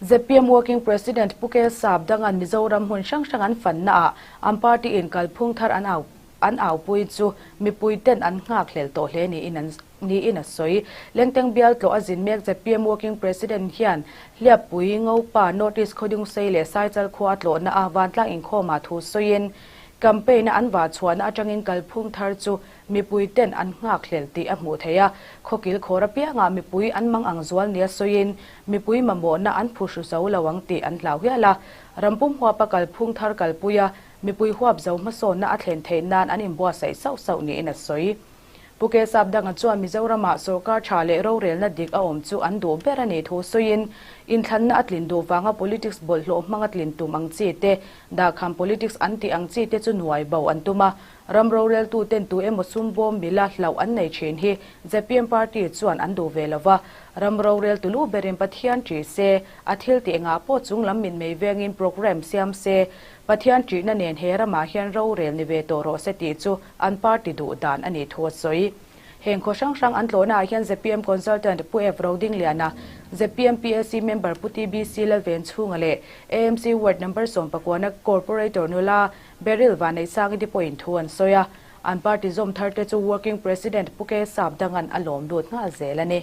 ZPM Working President Pu Kel Sap dangan Mizoram hmun hrang hrang an fanna ah an party in kalphung thar an au an aupui chu mipui ten an nghak hlel tawh hle niin an niin a sawi. Lengteng bial tlawh a zin mek ZPM Working President hian Hliappui, Ngopa, North East Khawdungsei leh Saichal khua a tlawhna a vantlang inkhawmah thu sawiin campaign a an vah chhuahna atangin kalphung thar chu mipui ten an nghak hlel tih a hmuh theih a, khawkil khawr apiangah mipui an mang ang zual nia sawiin mipui mamawhna an phuhru zo lo ang tih an hlau hial a. Rampum huapa kalphung thar kalpui a, mipui huap zo hmasawnna a thlen theih nan an inbuatsaih sauh sauh niin a sawi. Pu Kesap Danga chuan Mizoramah sorkar tha leh rorelna dik a awm chu an duh ber a nih thu sawiin, inthlanna a tlin duh vanga politics bawlhhlawh hmanga tlin tum ang chi te, dahkham politics an tih ang chi te chu nuai bo an tum a, ram roreltuten tu emaw sum bawm mila hlauh an nei thin hi zpm party chuan an duh ve lo va, ram roreltu lu berin Pathian ṭih se, a thil tih engah pawh chung lam mitmei vengin programme siam se, Pathian ṭihna nen he ramah hian rorel ni ve tawh rawh se tih chu an party duh dan a nih thu a sawi. Heng khaw hrang hrang an tlawhnaah hian zpm Consultant Pu F. Rodingliana, zpm PAC member Pu TBC Lalvenchhunga leh AMC Ward Number 19 Corporator nula Beryl Vanneihsangi te pawhin thu an sawi a. An party zawm thar te chu Working President Pu K. Sapdanga'n a lawm lut nghal zel a ni.